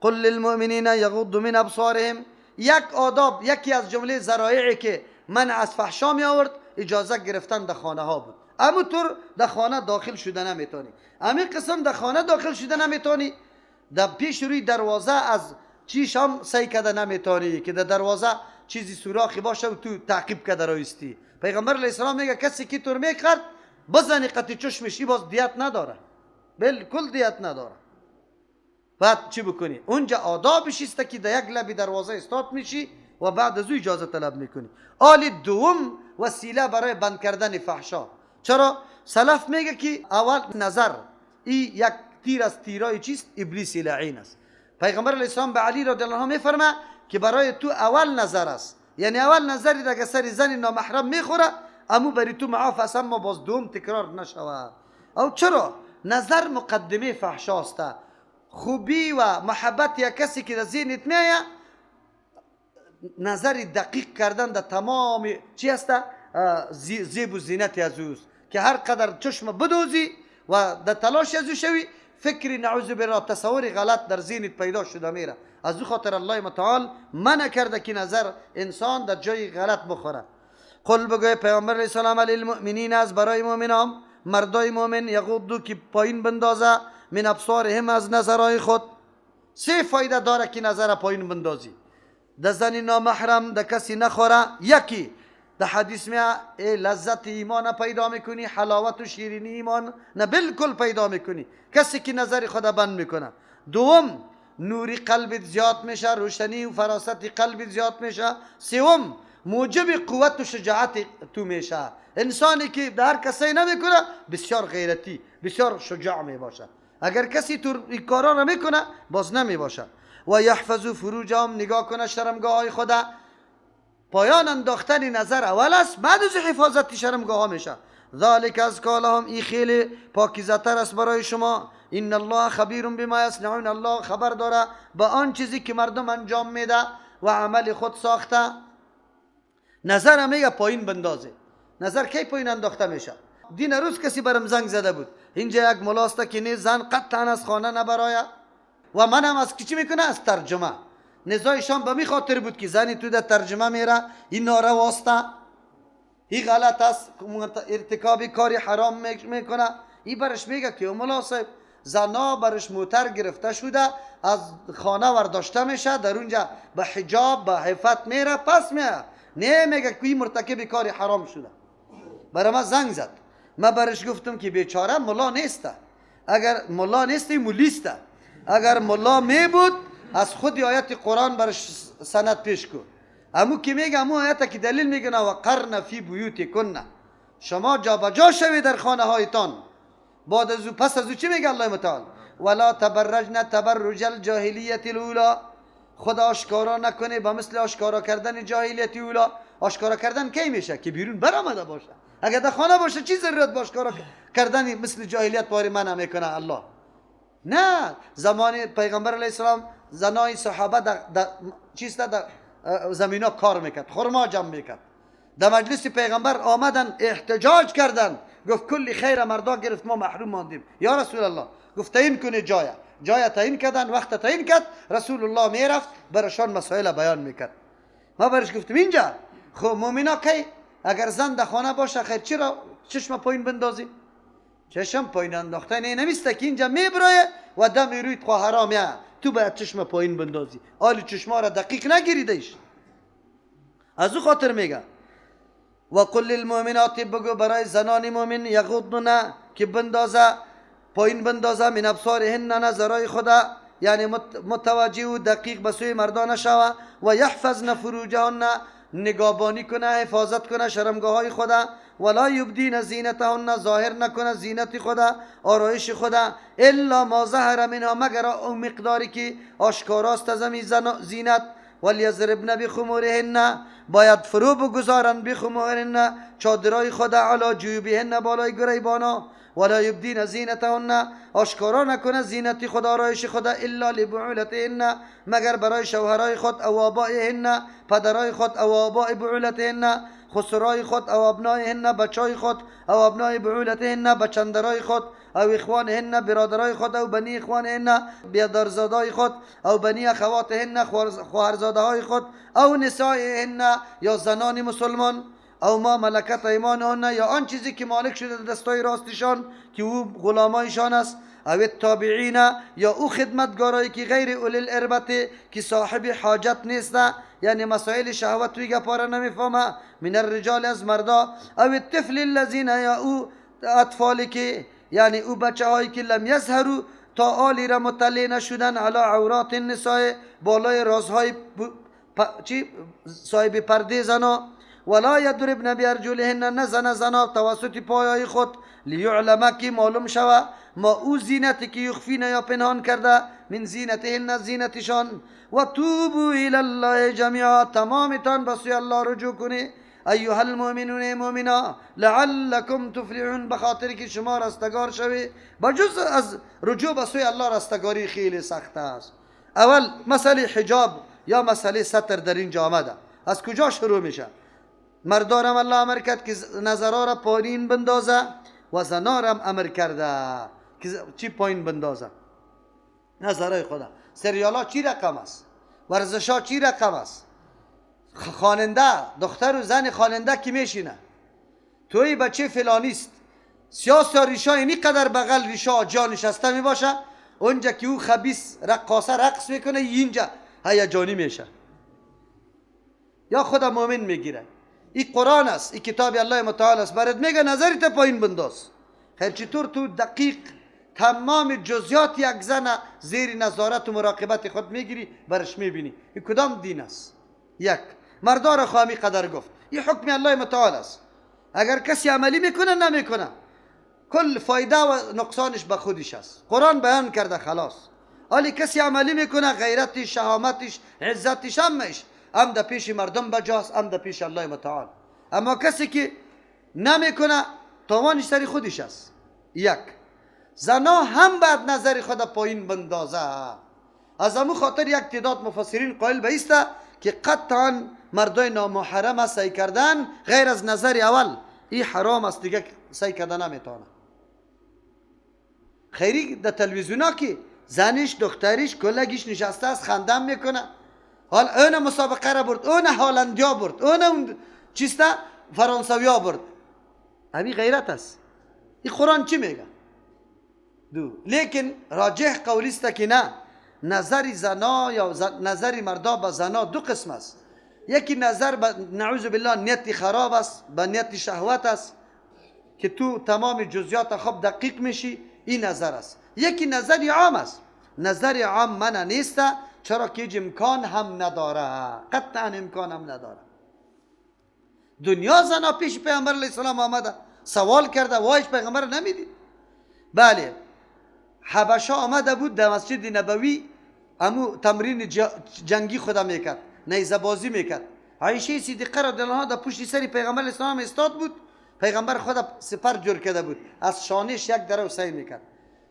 قل للمؤمنین یغضوا من ابصارهم. یک آداب، یکی از جمله ذرایعی که من از فحشا می آورد اجازه گرفتن در خانه ها بود. اما طور در خانه داخل شده نمیتونی، امی قسم در خانه داخل شده نمیتونی، در پیش روی دروازه از چیش هم سعی کرده نمیتونی که در دروازه چیزی سوراخی باشه و تو تعقیب کرده رایستی. پیغمبر علیه السلام میگه کسی که تور میخرد بزنی قطی چشمش، باز دیت نداره، بالکل دیت نداره. بعد چی بکنی؟ اونجا آدابش است که در یک لبی دروازه استاد میشی و بعد از او اجازه طلب میکنی. آل دوم وسیله برای بند کردن فحشا. چرا؟ سلف میگه که اول نظر ای یک تیر از تیرای چیست؟ ابلیس لعین است. پیغمبر علیه السلام به علی رضی الله عنه میفرما که برای تو اول نظر است، یعنی اول نظری اگه سر زن نامحرم میخوره امو بری تو معاف است، اما باز دوم تکرار نشوه. او چرا؟ نظر مقدمه فحشا است. خوبی و محبت یا کسی که در ذهنت میایه نظر دقیق کردن در تمام چی است؟ زیب و زینت از اوست که هر قدر چشم بدوزی و در تلاش از او شوی، فکری نعوذ بالله تصور غلط در ذهنت پیدا شده میره. از او خاطر الله متعال منع کرده که نظر انسان در جای غلط بخوره. قل بگوی پیامبر علیه السلام للمؤمنین از برای مؤمنان، مردای مؤمن، یغضوا که پایین بندازه، من ابصارهم از نظرهای خود. سه فایده داره که نظر پایین بندازی. در زن نامحرم در کسی نخوره. یکی در حدیث میاد لذت ایمان پیدا میکنی، حلاوت و شیرینی ایمان نه بالکل پیدا میکنی کسی که نظر خود بند میکنه. دوم نوری قلبت زیاد میشه، روشنی و فراست قلبت زیاد میشه. سوم موجب قوت و شجاعت تو میشه. انسانی که در کسی نمیکنه بسیار غیرتی، بسیار شجاع میباشه. اگر کسی تو این کارا رو میکنه باز نمیباشه. و یحفظ فروجهم، نگاه کنه شرمگاه های خدا. پایان انداختن نظر اول است، بعد از حفاظت شرمگاه ها میشه. ذالک ازکی لهم، ای خیلی پاکیزه تر است برای شما. ان الله خبیر بما یصنعون، الله خبر داره با آن چیزی که مردم انجام میده و عمل خود ساخته. نظر میگه پایین بندازه. نظر کی پایین انداخته میشه؟ دین روز کسی برم زنگ زده بود، اینجا یک ملاسته که نه زن قطعا از خانه نبرایه و منم از چی میکنه؟ از ترجمه. نزایشان به می خاطر بود که زنی تو در ترجمه میره، این نارواسته، این غلط است، ارتکاب کاری حرام میکنه. این برش میگه که ملا صاحب زنا برش موتر گرفته شده، از خانه ورداشته میشه، در اونجا به حجاب به عفت میره پس میاد. نه میگه که این مرتکب کاری حرام شده. برای ما زنگ زد، ما برش گفتم که بیچاره ملا نیسته، اگر ملا نیستی مولیسته، اگر ملا می بود از خود آیت قرآن برش سند پیش کن. امو که میگه امو آیت که دلیل میگه و قرن فی بیوتکن، شما جابجا شوید در خانه هایتان. بعد از او پس از او چی میگه الله متعال؟ ولا تبرجن تبرج الجاهلیت الاولی، خدا آشکارا نکنه با مثل آشکارا کردن جاهلیت اولا. آشکارا کردن کی میشه؟ که بیرون برآمده باشه. اگر در خانه باشه چی ضرورت با آشکارا کردن مثل جاهلیت باری من میکنه الله؟ نه، زمان پیغمبر علیه السلام زنای صحابه در چیست در زمینا کار میکرد، خرما جمع میکرد. در مجلس پیغمبر آمدن احتجاج کردن، گفت کل خیر مردا گرفت ما محروم ماندیم یا رسول الله. گفت تعیین کنه جای، جای تعیین کردن، وقت تعیین کرد، رسول الله میرفت برشان مسائل بیان میکرد. ما برش گفتم اینجا خب مؤمنا کی اگر زن در خانه باشه خیر چرا چشم پایین بندازی؟ چشم پایین انداختن این نمیسته که اینجا میبرایه و دم روی خواهرام، تو باید چشم پایین بندازی، آلی چشما را دقیق نگیریدش. از او خاطر میگه و قل للمؤمنات، بگو برای زنان مؤمن، یغضن که بندازه، پایین بندازه، من ابصارهن نظرای خدا، یعنی متوجه و دقیق به سوی مردان شوه، و یحفظن فروجهن، نگابانی کنه، حفاظت کنه شرمگاه های خدا، ولا یبدین زینتهن، ظاهر نکنه زینت خدا، آرایش خدا، الا ما ظهر منها، مگر اون مقداری که آشکاراست از زینت. ولیضربن بخمورهن، باید فرو بگذارن بخمورهن چادرای خدا، علی جیوبهن بالای گریبانا، ولا یبدین زینتهن، آشکارا نکنه زینت خدا، آرایش خدا، الا لبعولتهن، مگر برای شوهرای خود، او آبائهن پدرای خود، او آباء بعولتهن خسرای خود، او ابنائهن بچای خود، او ابناء بعولتهن بچندرای خود، او اخوانهن برادرای خود، او بنی اخوانهن بیادرزادای خود، او بنی اخواتهن خواهرزاده های خود، او نسائهن یا زنان مسلمان، او ما ملکت ایمانهن یا آن چیزی که مالک شده دستای راستشان که او غلامایشان است، او التابعین یا او خدمتگارایی که غیر اولی الاربت که صاحب حاجت نیست، یعنی مسائل شهوت وی گپاره نمیفهمه، من الرجال از مردا، او الطفل الذین یا او اطفالی که یعنی او بچه هایی که لم یظهروا تا آلی را مطلع نشدن، علی عورات النساء بالای رازهای چی صاحب پرده زنا، ولا یضربن بارجلهن نزن زنا توسط پایهای خود، لیعلم که معلوم شوه ما او زینتی که یخفین یا پنهان کرده، من زینتهن زینتشان، و توبوا الی الله جمیعا تمامتان به سوی الله رجوع کنی، ایها المؤمنون مؤمنا لعلکم تفلحون بخاطر که شما رستگار شوی. بجز از رجوع به سوی الله رستگاری خیلی سخت است. اول مسئله حجاب یا مسئله ستر در اینجا آمده، از کجا شروع میشه؟ مردارم الله امر کرد که نظرها را پایین بندازه و زنارم امر کرده که چی پایین بندازه؟ نظرهای خدا. سریالا چی رقم است؟ ورزشا چی رقم است؟ خواننده، دختر و زن خواننده که میشینه توی بچه فلانیست، سیاه ریشا اینی قدر بغل ریشا جا نشسته میباشه، اونجا که او خبیث رقاصه رقص میکنه اینجا هیجانی میشه یا خدا مؤمن میگیره. این قرآن است، این کتاب الله متعال است، برات میگه نظرت پایین بنداز. خیر چطور تو دقیق تمام جزئیات یک زن زیر نظارت و مراقبت خود میگیری برش میبینی؟ این کدام دین است؟ یک مردار خواهمی قدر گفت این حکم الله متعال است، اگر کسی عملی میکنه نمیکنه کل فایده و نقصانش به خودش است، قرآن بیان کرده خلاص. ولی کسی عملی میکنه غیرتش، شهامتش، عزتش همش هم در پیش مردم بجاست هم در پیش الله متعال. اما کسی که نمیکنه تاوانش سر خودش است. یک زنا هم بعد نظر خود پایین بندازه. از امو خاطر یک تعداد مفسرین قائل به ایسته که قطعا مردای نامحرم سعی کردن غیر از نظر اول این حرام است، دیگه سعی کردن نمیتونه. خیری در تلویزیونا که زنش دخترش کلگیش نشسته است خندم میکنه، حال اون مسابقه را برد، اون هالندیا برد، اون چیسته فرانسویا برد، همین غیرت است. این قرآن چی میگه؟ دو لیکن راجح قولی است که نه، نظر زنا یا نظر مردا به زنا دو قسم است. یکی نظر به نعوذ بالله نیت خراب است، به نیت شهوت است که تو تمام جزئیات خوب دقیق میشی، این نظر است. یکی نظر عام است. نظر عام منع نیست، چرا که امکان هم نداره، قطعا امکان هم نداره. دنیا زنا پیش پیامبر علیه السلام آمده سوال کرده، وایش پیغمبر نمیدید. بله حبشه آمده بود در مسجد نبوی، امو تمرین جنگی خدا میکرد، نیزه بازی میکرد. عایشه صدیقه رضی الله عنها در پشت سر پیغمبر علیه السلام استاد بود، پیغمبر خدا سپر جور کرده بود، از شانش یک درو سعی میکرد.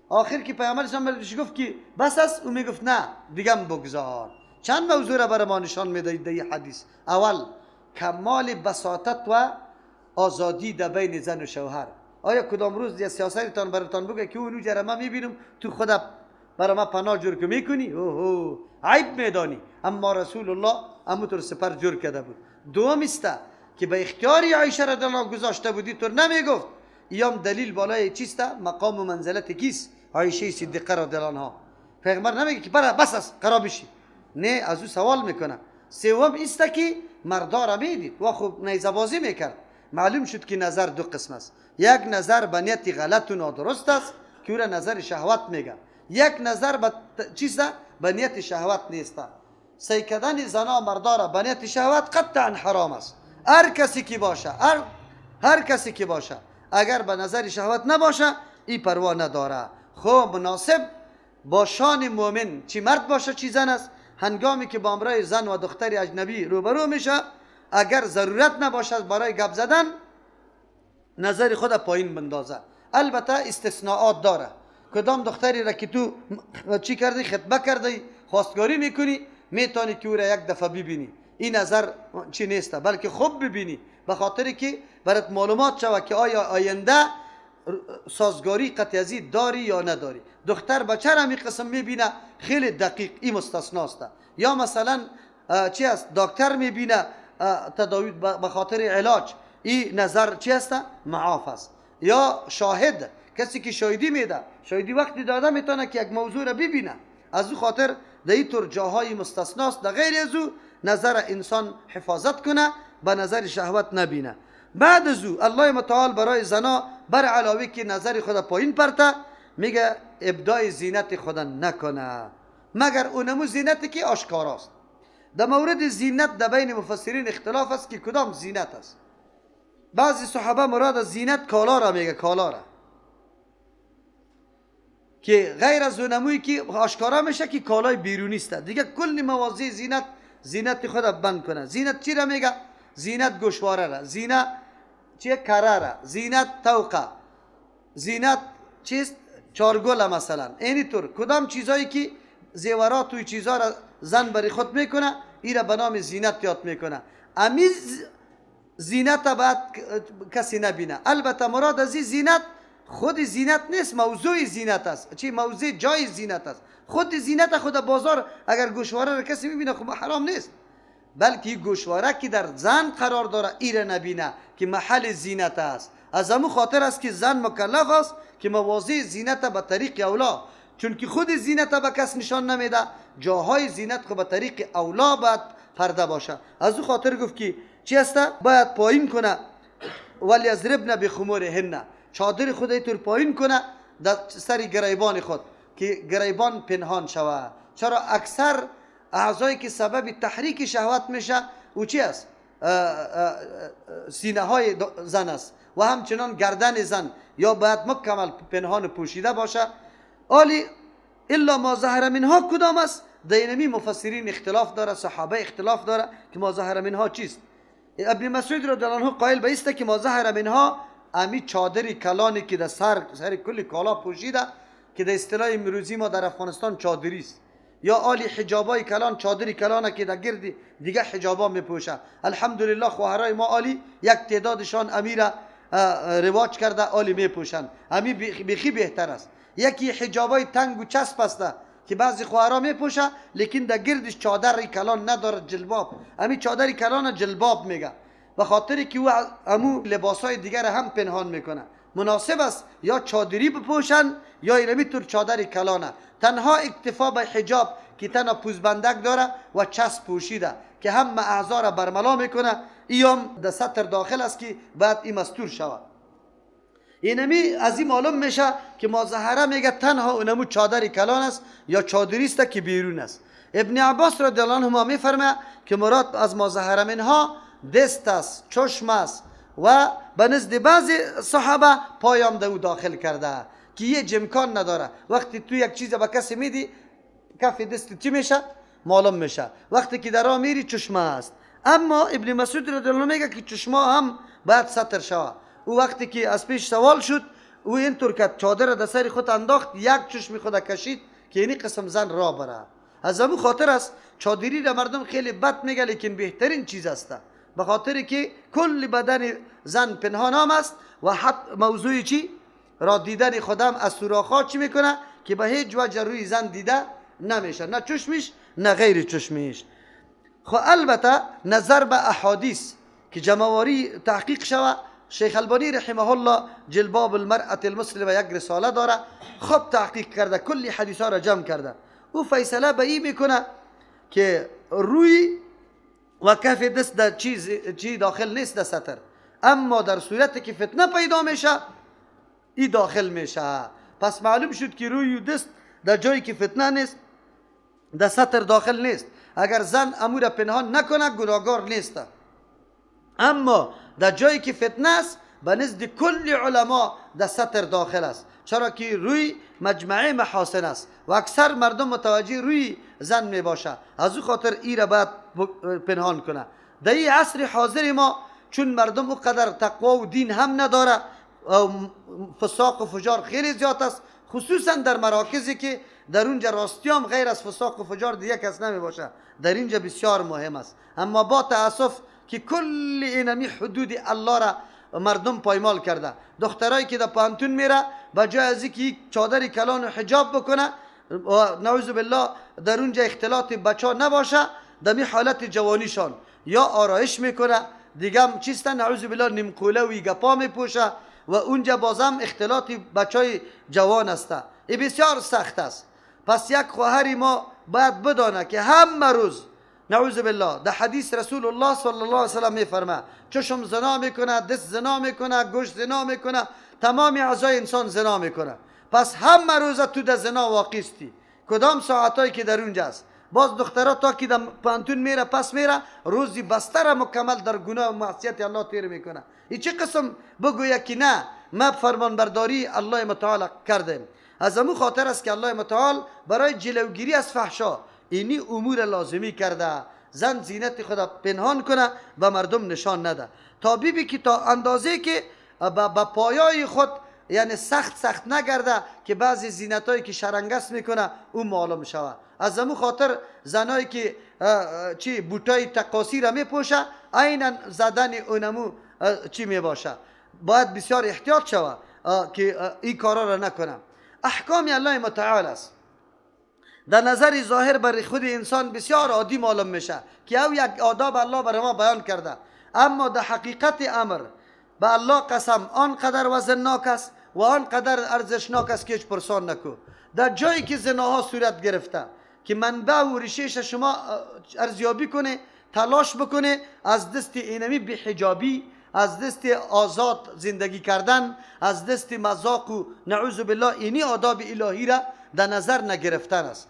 آخر که پیغمبر علیه السلام بهش گفت که بس است، او میگفت نه دیگه بگذار. چند موضوع را برای ما نشان میده در این حدیث. اول کمال بساطت و آزادی در بین زن و شوهر. آیا کدام روز یه سیاستتان براتان بگه که اونو جرمه میبینم تو خدا برای ما پناه جور که میکنی، اوه عیب میدانی. اما رسول الله همونطور سپر جور کرده بود. دوم است که به اختیار عایشه رضی الله گذاشته بودی تو نمیگفت. ایام دلیل بالای چیست؟ مقام و منزلت کیست؟ عایشه صدیقه رضی الله عنها. پیغمبر نمیگه که برا بس است قرار بشی، نه از او سوال میکنه. سوم است که مردا را میدید و خب نیزه بازی میکرد. معلوم شد که نظر دو قسم است. یک نظر به نیت غلط و نادرست است که او را نظر شهوت میگه. یک نظر به چیست؟ به نیت شهوت نیست. سعی کردن زنا مردا را به نیت شهوت قطعا حرام است. هر کسی که باشه، هر کسی که باشه، اگر به نظر شهوت نباشه این پروا نداره. خب مناسب با شان مؤمن چی مرد باشه چی زن است، هنگامی که با امرای زن و دختر اجنبی روبرو میشه، اگر ضرورت نباشد برای گپ زدن نظر خود پایین بندازه. البته استثناءات داره. کدام دختری را که تو چی کردی، خطبه کردی، خواستگاری میکنی، میتونی که او را یک دفعه ببینی، این نظر چی نیست، بلکه خوب ببینی، به خاطر که برات معلومات شوه که آیا آینده سازگاری قطعی داری یا نداری. دختر بچه را می قسم میبینه خیلی دقیق، این مستثناست. یا مثلا چی است، دکتر میبینه تداوی به خاطر علاج، این نظر چی است، معاف است. یا شاهد، کسی که شاهدی میده، شاهدی وقتی داده میتونه که یک موضوع را ببینه، از او خاطر در این طور جاهای مستثناست. در غیر از او نظر انسان حفاظت کنه، به نظر شهوت نبینه. بعد از او الله متعال برای زنا بر علاوه که نظر خود پایین پرته، میگه ابداع زینت خود نکنه مگر اونمو زینتی که آشکاراست. در مورد زینت در بین مفسرین اختلاف است که کدام زینت است. بعضی صحابه مراد از زینت کالا را میگه، کالا را که غیر از اونمویی که آشکارا میشه که کالای بیرونی است. دیگه کل مواضع زینت، زینت خود بند کنه. زینت چی را میگه؟ زینت گوشواره را، زینت چیه کره را، زینت توقه، زینت چیست چارگله مثلا. اینی طور کدام چیزایی که زیورات و چیزا را زن برای خود میکنه، ای را به نام زینت یاد میکنه. امی زینت باید کسی نبینه. البته مراد از این زینت خود زینت نیست، موضوع زینت است. چی موضوع جای زینت است. خود زینت خود بازار اگر گوشواره را کسی میبینه خب حرام نیست، بلکه گوشواره که در زن قرار داره ای را نبینه که محل زینت است. از همون خاطر است که زن مکلف است که مواضع زینت به طریق اولا، چون که خود زینت به کس نشان نمیده، جاهای زینت خب به طریق اولا باید پرده باشه. از او خاطر گفت که چی است؟ باید پایین کنه، ولی از ربن بخمورهن، چادر خود اینطور پایین کنه در سر گریبان خود که گریبان پنهان شوه. چرا اکثر اعضایی که سبب تحریک شهوت میشه او چی است؟ سینه های زن است و همچنان گردن زن یا باید مکمل پنهان پوشیده باشه. آلی الا ما ظهر منها کدام است؟ دینمی مفسرین اختلاف داره، صحابه اختلاف داره که ما ظهر منها چیست. ابن مسعود رضی الله عنه قائل به است که ما ظهر منها امی چادری کلانی که در سر کل کالا پوشیده که در اصطلاح امروزی ما در افغانستان چادری است، یا آلی حجابای کلان، چادری کلانه که در گرد دیگه حجابا میپوشه. الحمدلله خواهرای ما آلی یک تعدادشان امیره رواج کرده، آلی میپوشن، امی بیخی بهتر است. یکی حجابای تنگ و چسب است که بعضی خواهرا میپوشه لیکن در گردش چادر کلان نداره، جلباب، امی چادر کلان جلباب میگه، به خاطر که او امو لباسای دیگر هم پنهان میکنه. مناسب است یا چادری بپوشن یا اینمی طور چادر کلانه. تنها اکتفا به حجاب که تنها پوزبندک داره و چسب پوشیده که هم اعضا را برملا میکنه، ایام در ستر داخل است که باید این مستور شود. اینمی از این معلوم میشه که ما ظهره میگه تنها اونمو چادر کلان است یا چادری است که بیرون است. ابن عباس رضی الله عنهما میفرمه که مراد از ما ظهره منها دست است، چشم است و به نزد بعضی صحابه پایام در او داخل کرده که یه امکان نداره. وقتی تو یک چیز به کسی میدی کف دست چی میشه؟ معلوم میشه. وقتی که در راه میری چشمه است. اما ابن مسعود رضی الله میگه که چشما هم باید ستر شوه. او وقتی که از پیش سوال شد او اینطور که چادر در سر خود انداخت، یک چشم خود کشید که اینی قسم زن را بره. از همون خاطر است چادری را مردم خیلی بد میگه، لیکن بهترین چیز است، به خاطر که کل بدن زن پنهان هم است و حتی موضوع چی را دیدن خودم از سوراخ‌ها چی میکنه که به هیچ وجه روی زن دیده نمیشه، نه چشمش نه غیر چشمش. خب البته نظر به احادیث که جمعواری تحقیق شوه، شیخ البانی رحمه الله جلباب المرأة المسلمه یک رساله داره، خب تحقیق کرده، کلی حدیث ها را جمع کرده. او فیصله به این میکنه که روی و کف دست در چی داخل نیست در ستر، اما در صورتی که فتنه پیدا میشه ای داخل میشه. پس معلوم شد که روی و دست در جایی که فتنه نیست در ستر داخل نیست. اگر زن امور پنهان نکنه گناهکار نیست، اما در جایی که فتنه است به نزد کل علما در ستر داخل است، چرا که روی مجمع محاسن است و اکثر مردم متوجه روی زن می باشه. از او خاطر ای را باید پنهان کنه. در این عصر حاضر ما چون مردم اقدر تقوا و دین هم نداره، فساق و فجار خیلی زیاد است، خصوصا در مراکزی که در اونجا راستی هم غیر از فساق و فجار دیگه کس نمی باشه، در اینجا بسیار مهم است. اما با تاسف که کل اینمی حدود الله را مردم پایمال کرده. دخترایی که در پانتون میره به جای از اینکه چادر کلان و حجاب بکنه و نعوذ بالله در اونجا اختلاط بچه نباشه، در می حالت جوانیشان یا آرایش میکنه، دیگه هم چیستن نعوذ بالله نیمقوله و گپا میپوشه و اونجا بازم اختلاط بچای جوان است. این بسیار سخت است. پس یک خواهری ما باید بدانه که همه روز نعوذ بالله در حدیث رسول الله صلی الله علیه وسلم میفرمه چشم زنا میکنه، دست زنا میکنه، گوش زنا میکنه، تمام اعضای انسان زنا میکنه. پس همه روز تو در زنا واقع استی، کدام ساعتایی که در اونجا است. باز دخترها تا که در پانتون میره پس میره روزی بستر مکمل در گناه و معصیت الله تیر میکنه. این چه قسم بگویه که نه ما فرمان برداری الله متعال کردیم. از امو خاطر است که الله متعال برای جلوگیری از فحشا اینی امور لازمی کرده. زن زینت خود پنهان کنه و مردم نشان نده، تا بیبی که تا اندازه که با پایای خود یعنی سخت سخت نگرده که بعضی زینتایی که شرنگس میکنه او معلوم شوه. از امو خاطر زنایی که چی بوتای تقاسی را میپوشه عینا زدن اونمو چی میباشه، باید بسیار احتیاط شوه که این کارا را نکنه. احکام الله متعال است. در نظر ظاهر بر خود انسان بسیار عادی معلوم میشه که او یک آداب الله بر ما بیان کرده، اما در حقیقت امر به الله قسم آنقدر وزنناک است و آنقدر ارزشناک است که هیچ پرسان نکو. در جایی که زناها صورت گرفته که منبع و ریشه‌اش شما ارزیابی کنه، تلاش بکنه از دست اینمی بی‌حجابی، از دست آزاد زندگی کردن، از دست مذاق و نعوذ بالله اینی آداب الهی را در نظر نگرفتن است.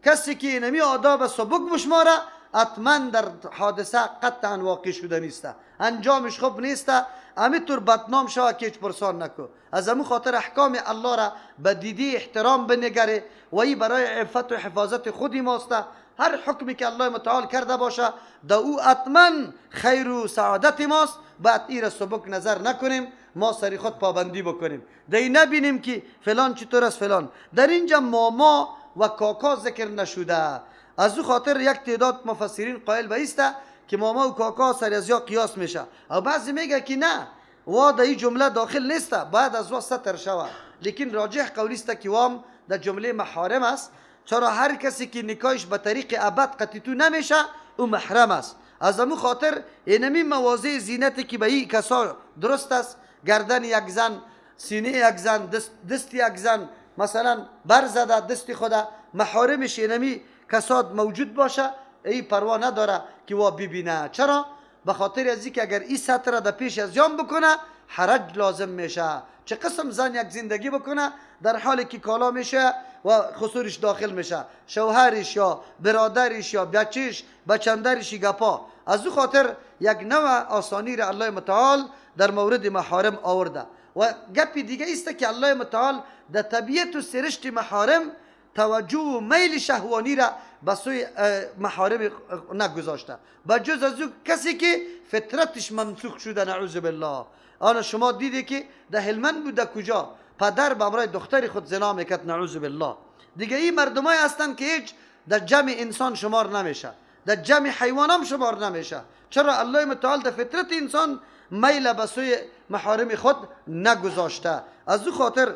کسی که اینمی آداب سبک بشماره حتما در حادثه قطعا واقع شده نیست، انجامش خوب نیست، همینطور بدنام شوه که هیچ پرسان نکو. از امو خاطر احکام الله را به دیدی احترام بنگره و ای برای عفت و حفاظت خودی ماست. هر حکمی که الله متعال کرده باشه در او حتما خیر و سعادت ماست. باید ای را سبک نظر نکنیم، ما سری خود پابندی بکنیم، در نبینیم که فلان چطور است فلان. در اینجا ماما و کاکا ذکر نشده. از او خاطر یک تعداد مفسرین قائل به ایسته که ماما و کاکا سر از یا قیاس میشه، او بعضی میگه که نه وا در این جمله داخل نیسته، باید از وا ستر شوه. لیکن راجح قولی است که وام در جمله محارم است، چرا هر کسی که نکاحش به طریق ابد قطعی نمیشه او محرم است. از امو خاطر اینمی مواضع زینتی که به این کسا درست است، گردن یک زن، سینه یک زن، دست یک زن مثلا برزده دست خدا، محارمش اینمی کساد موجود باشه، ای پروا نداره که وا ببینه. چرا؟ به خاطر از اینکه اگر این سطر را در پیش از یان بکنه حرج لازم میشه. چه قسم زن یک زندگی بکنه در حالی که کالا میشه و خسورش داخل میشه، شوهرش یا برادرش یا بچهش بچندرش گپا. از او خاطر یک نوع آسانی را الله متعال در مورد محارم آورده. و گپی دیگه است که الله متعال در طبیعت و سرشت محارم توجه و میل شهوانی را به سوی محارم نگذاشته، به جز از او کسی که فطرتش ممسوخ شده نعوذ بالله. آن شما دیده که در هلمند بود، در کجا پدر به همراه دختر خود زنا میکرد نعوذ بالله. دیگه این مردمای هستند که هیچ در جمع انسان شمار نمیشه، در جمع حیوان هم شمار نمیشه. چرا؟ الله متعال در فطرت انسان میل به سوی محارم خود نگذاشته. از او خاطر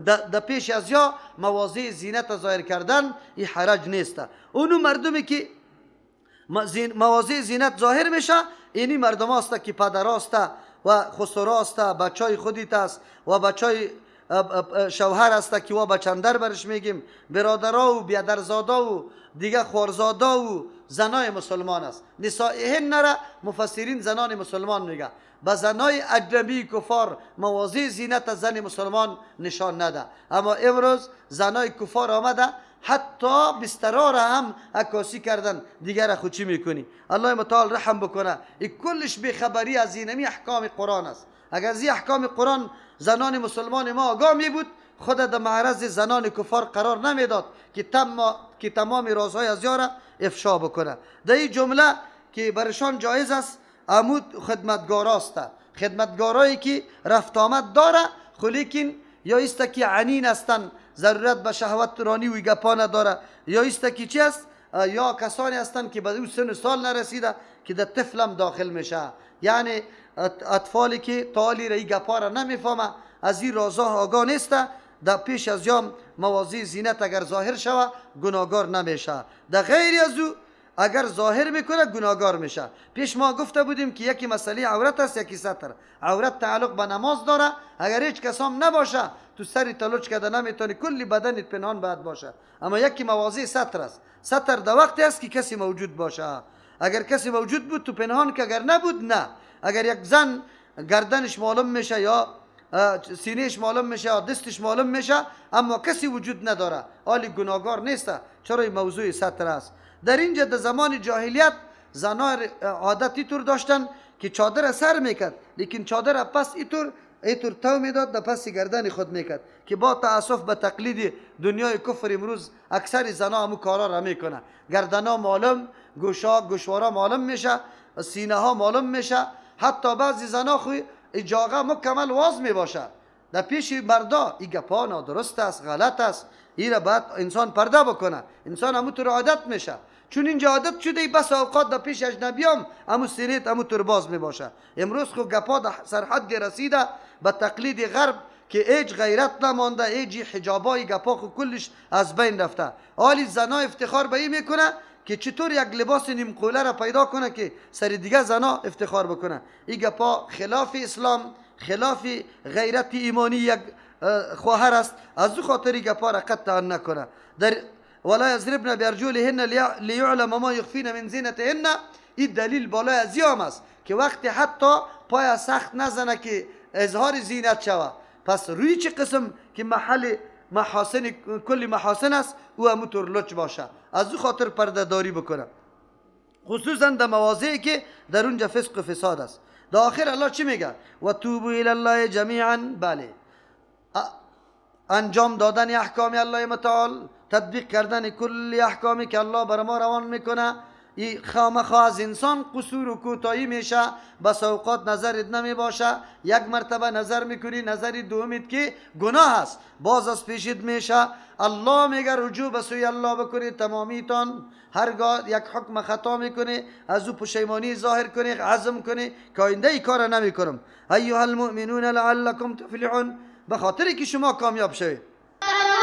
در پیش از یا مواضع زینت ظاهر کردن این حرج نیست. اونو مردمی که مواضع زینت ظاهر میشه اینی مردم هست که پدر است و خسرو است، بچای خودیت است و بچای شوهر است که وا بچندر برش میگیم، برادرها و بیادرزاده و دیگه خورزاده و زنای مسلمان است. نسائهن را مفسرین زنان مسلمان میگه. به زنای اجنبی کفار مواضع زینت زن مسلمان نشان نده. اما امروز زنای کفار آمده حتی بسترها را هم عکاسی کردن، دیگر خود چی میکنی؟ الله متعال رحم بکنه. این کلش بیخبری از اینمی احکام قرآن است. اگر از این احکام قرآن زنان مسلمان ما آگاه می بود، خود در معرض زنان کفار قرار نمیداد که تمام رازهای از یاره افشا بکنه. در این جمله که برشان جایز است عمود خدمتگاراست، خدمتگارایی که رفت آمد داره، خو لیکن یا است که عنین هستند، ضرورت به شهوت رانی و گپا نداره، یا است که چی است، یا کسانی هستند که به او سن سال نرسیده که در طفلم داخل میشه. یعنی اطفالی که تالی را ای گپا را نمیفهمه، از این رازا آگاه نیست، در پیش از یام مواضع زینت اگر ظاهر شوه گناهگار نمیشه. در غیر از او اگر ظاهر میکنه گناهگار میشه. پیش ما گفته بودیم که یکی مسئله عورت است، یکی ستر. عورت تعلق به نماز داره، اگر هیچ کس هم نباشه تو سری تلوچ کرده نمیتونی، کلی بدنت پنهان باید باشه. اما یکی مواضع ستر است. ستر در وقتی است که کسی موجود باشه. اگر کسی موجود بود تو پنهان که، اگر نبود نه. اگر یک زن گردنش معلوم میشه یا سینهش معلوم میشه یا دستش معلوم میشه، اما کسی وجود نداره، حالی گناهگار نیست. چرا؟ این موضوع ستر است. در اینجا در زمان جاهلیت زنها عادت اینطور داشتن که چادر سر میکرد، لیکن چادر پس اینطور تو میداد، در پس گردن خود میکرد، که با تاسف به تقلید دنیای کفر امروز اکثر زنها همو کارا را میکنه. گردنا معلوم، گوشا گوشوارا معلوم میشه، سینه ها معلوم میشه، حتی بعضی زنها خوی اجاقه مکمل واز میباشه در پیش مردا. این گپا نادرست است، غلط است. این را باید انسان پرده بکنه. انسان همو طور عادت میشه، چون اینجا عادت شده بس اوقات در پیش اجنبیام همو سینیت همو طور باز میباشه. امروز خو گپا در سرحد رسیده به تقلید غرب که هیچ غیرت نمانده، هیچ حجابای گپا خو کلش از بین رفته. حالی زنا افتخار به این میکنه که چطور یک لباس نیم قوله را پیدا کنه که سر دیگه زنا افتخار بکنه. این گپا خلاف اسلام، خلاف غیرت ایمانی یک خواهر است. از او خاطر این گپا را قطعا نکنه. در ولا یضربن بارجلهن لیعلم ما یخفین من زینتهن، این دلیل بالای از هم است که وقتی حتی پای سخت نزنه که اظهار زینت شوه. پس روی چه قسم که محل محاسن کل محاسن است، او همونطور لچ باشه. از او خاطر پرده داری بکنه، خصوصا در مواضعی که در اونجا فسق و فساد است. در آخر الله چی میگه؟ و توبوا الی الله جمیعا. بله، انجام دادن احکام الله متعال، تطبیق کردن کل احکامی که الله بر ما روان میکنه، این خامخا از انسان قصور و کوتاهی میشه. بس اوقات نظرت نمی باشه، یک مرتبه نظر میکنی، نظر دومیت که گناه است، باز از پیشت میشه. الله میگه رجوع به سوی الله بکنی تمامیتان. هرگاه یک حکم خطا میکنی از او پشیمانی ظاهر کنی، عزم کنی که آینده ای کار نمیکنم. ایها المؤمنون لعلکم تفلحون، به خاطر که شما کامیاب شوید.